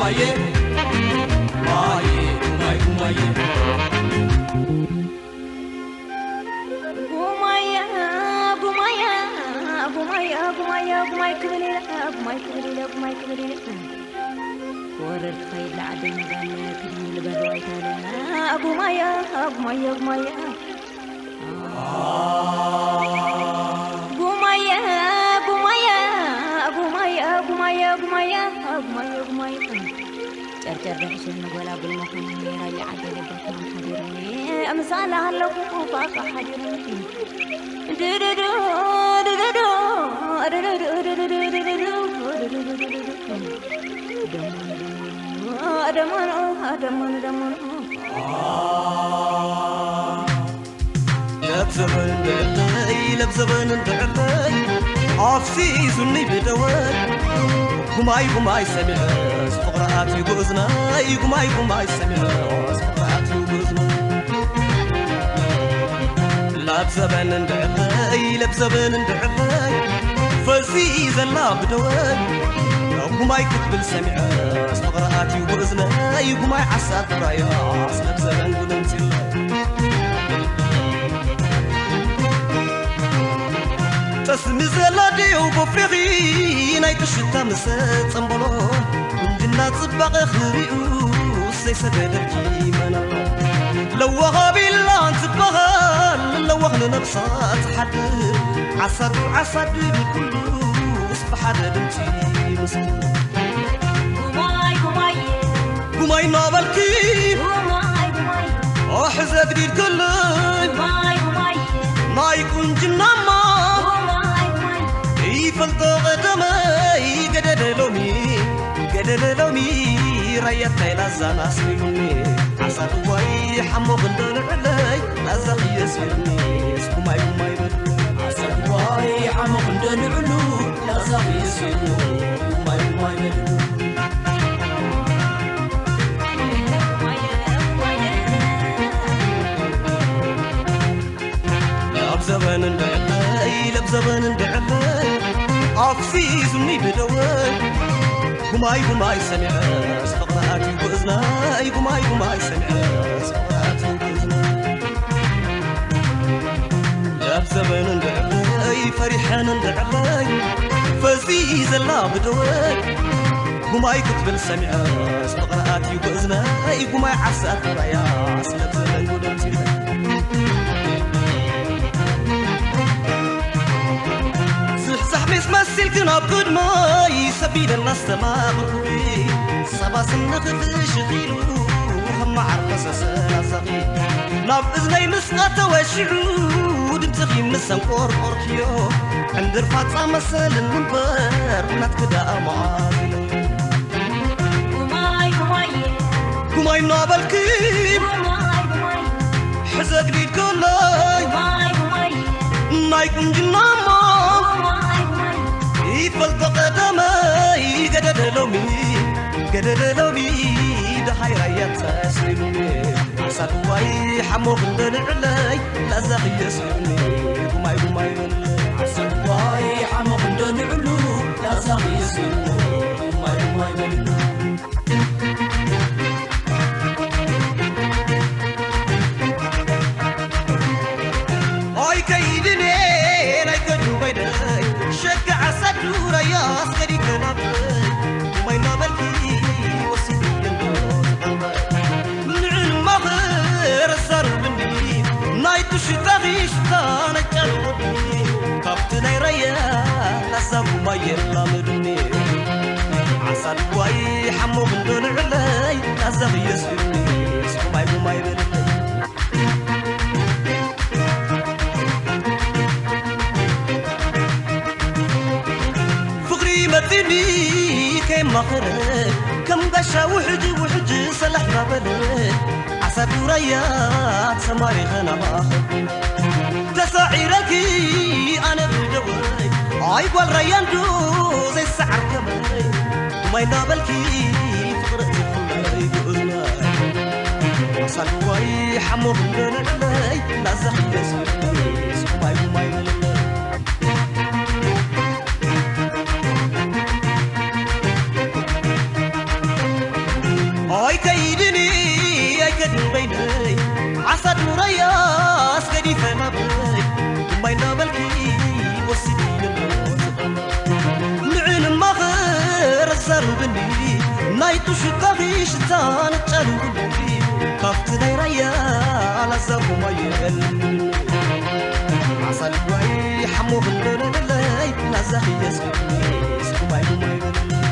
ጉማየ ጉማየ ጉማየ ጉማየ ጉማየ ጉማየ ጉማየ ጉማይ ክብል ኢለ ጉማይ ክብል ኢለ ጉማይ ክብል ኢለ ወረድ ትኸይድ ለዓደይ መጋነ ክድሚ ልበል ዋይታለ ጉማየ ጉማየ ጉማየ ጉማየ ጉማየ ጉማየ ጉማየ ጉማየ ጉማየ ጉማየ ጨርጨር ደሕሽን ንጎላጉል መኾኒ ራያ ዓዲ ለገትናም ሓዲርኒ ምሳና ኣለኹ ፋፋ ሓዲርኒ ድድዱ ድድዱ ድድዱ ድድዱ ድድዱ ድድዱ ደሞን ደሞን ደሞን ደሞን ለብዘበን እንድዕበይ ለብዘበን እንድዕበይ ኣፍሲሱኒ ብደወይ ጉማይ ጉማይ ሰሚዐስ ፍቕሪ ኣትዩ ጉእዝናይ ጉማይ ጉማይ ሰሚዐስ ፍቕሪ ኣትዩ ጉእዝናይ ለብዘበን እንድዕበይ ለብዘበን እንድዕበይ ፈሲ ዘላ ብደወይ ጉማይ ክትብል ሰሚዐስ ፍቕሪ ኣትዩ ጉእዝናይ ጉማይ ዓሳ ፍራያስ ለብዘበን ጉልምፂለይ ጠስሚ ዘላ ድዩ ጎፍሬኺ ናይ ጥሽታ ምሰ ጸምበሎ ቁንጅና ጽባቐ ክሪኡ ዘይሰገደልኪ መን ኣሎ ለዋኽ ኣቢላ እንትበሃል ለዋኽ ንነብሳ ትሓድር ዓሳዱ ዓሳዱ ብኩሉስ ብሓደ ድምፂ ምስል ጉማይ ጉማይ ጉማይ እናበልኪ ጉማይ ጉማይ ኣሕ ዘግዲድ ከለይ ጉማይ ጉማይ ናይ ቁንጅናማ ጉማይ ጉማይ ይፈልጦ ቀደመይ ገደደ ሎሚ ገደደ ሎሚ ራያታይ ላዛና ስሚሉኒ ዓሳትዋይ ሓሞ ክንዶ ንዕለይ ላዛ ክየስሉኒ ጉማይ ጉማይ በሉ ዓሳትዋይ ሓሞ ክንዶ ንዕሉ ላዛ ክየስሉኒ ጉማይ ጉማይ በሉ ለብዘበን እንድዕበይ ለብዘበን እንድዕበይ ኣፍሲሱኒ ብደወይ ጉማይ ጉማይ ሰሚዐስ ፍቕሪ ኣትዩ ጉእዝናይ ጉማይ ጉማይ ሰሚዐስ ፍቕሪ ኣትዩ ጉእዝናይ ለብዘበን እንድዕበይ ፈሪሐን እንድዕበይ ፈሲ ዘላ ብደወይ ጉማይ ክትብል ሰሚዐስ ፍቕሪ ኣትዩ ጉእዝናይ ጉማይ ዓሳ ትራያስ ለብዘበን ጉደምፂ ዝሕዛሕ ምስ መሲልክን ኣብ ቅድመይ ሰቢደና ኣስተማቕርኩ ሰባስኒ ክፍሽኽ ኢሉ ከም መዓር ፈሰሰ ናዛኺ ናብ እዝነይ ምስ ኣተወ ሽዑ ድምፅኺ ምስ ኣንቆርቆርክዮ ዕንድር ፋፃ መሰልን እምበር ናትኪ ደኣ መዓዝ ኢለ ጉማይ ጉማይ ጉማይ እናበልኪ ጉማይ ጉማይ ሕዘግዲድ ከለይ ጉማይ ጉማይ ናይ ቁንጅና እሞ ጉማይ ጉማይ ይፈልጦ ቀደመይ ገደደ ሎሚ ገደደ ሎሚ ደሃይ ራያ ተስሊሉኒ ዓሳድዋይ ሓሞ ክንደ ንዕለይ ላዛ ክየስሉኒ ጉማይ ጉማይ በል ዓሳድዋይ ሓሞ ክንደ ንዕሉ ላዛ ክየስሉኒ ጉማይ ጉማይ በል ኣይከይድን እየ ናይ ገዱ በይደይ ሸጋ ዓሳዱ ራያ ኣስገዲከ ናብተይ ማይ እናበልኪ ወሲድዮ እንዶ ተቐልበ ንዕን ማኽር ኣዛርብኒ ናይ ትሽታኺ ሽታ ናይ ጫልወኒ ካብቲ ናይ ራያ ላዛ ጉማይ የላምድኒ ዓሳድዋይ ሓሞ ክንዶ ንዕለይ ላዛ ክየስልኒ ስማይ ጉማይ በልለይ ፍቕሪ መጺኒ ከየማኸረ ከም ጋሻ ውሕጅ ውሕጅ ሰላሕ ናበለ ዓሳዱ ራያ ተማሪኸ ናባኸ ተሳዒረኪ ኣነ ብደወይ ኣይ ጓል ራያ እንዶ ዘይሰዓር ከመይ ማይ ናበልኪ ፍቕረቲ ኩለይ ብእዝነይ ሳልዋይ ሓሞ ክንደንዕለይ ናዛኺ የስልስ ማይ ማይ በልለይ ናይ ጡሹካኺ ሽታ ንጨልውልኒ ካብቲ ናይ ራያ ላዛ ጉማየን ዓሳ ልዋይ ሓሞ ክንደለለይ ላዛ ክየስኩ ስጉማይ ጉማይ